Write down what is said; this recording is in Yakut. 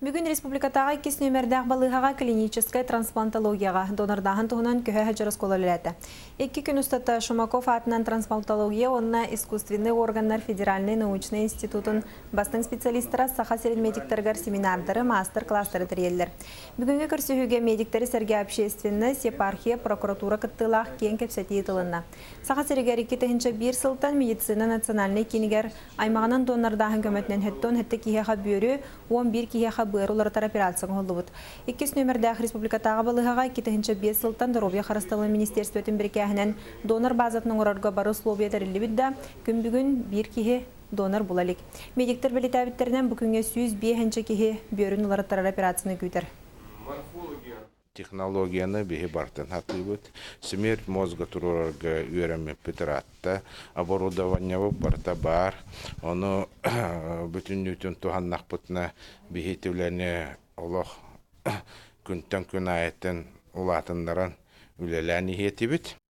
Бүгүн республикатааҕы иккис нүөмэрдээх балыыһаҕа клиническэй трансплантологияҕа донордааһын туһунан көһө сылдьар оскуола үлэлээтэ. 2 күн устата Шумаков аатынан трансплантология уонна искусственнай органнар федеральнай научнай институтун бастыҥ специалистара Саха сирин медиктарыгар семинардары, маастар-класстары тэрийэллэр. Бүгүҥҥү көрсүһүүгэ медиктэри сэргэ общественность, епархия, прокуратура кыттыылаах киэҥ кэпсэтии ыытылынна. Саха сиригэр 2001 сылтан медицина национальнай киинигэр аймаҕынан донордааһын көмөтүнэн 77 киһиэхэ бүөрү, 11 киһиэхэ быар уларытар операция оҥоһуллубут. Иккис нүөмэрдээх республикатааҕы балыыһаҕа 2005 сылтан доруобуйа харыстабылын министерствотын бирикээһинэн донор базатын оҥорорго бары условия тэриллибит да, күн бүгүн биир киһи донор була илик. Медиктэр бэлиэтээбиттэринэн, бу күҥҥэ 105 киһи бүөрүн уларыттарар операцияны күүтэр. Технологияны биһи бартын сатыыбыт. Смерть мозга туруорарга үөрэммиппит ыраатта. Оборудованиебыт барыта баар. Ону бүтүннүүтүн туһаннахпытына биһи үлэни олох күнтэн күн аайыттан улаатыннаран үлэлээн иһиэтибит.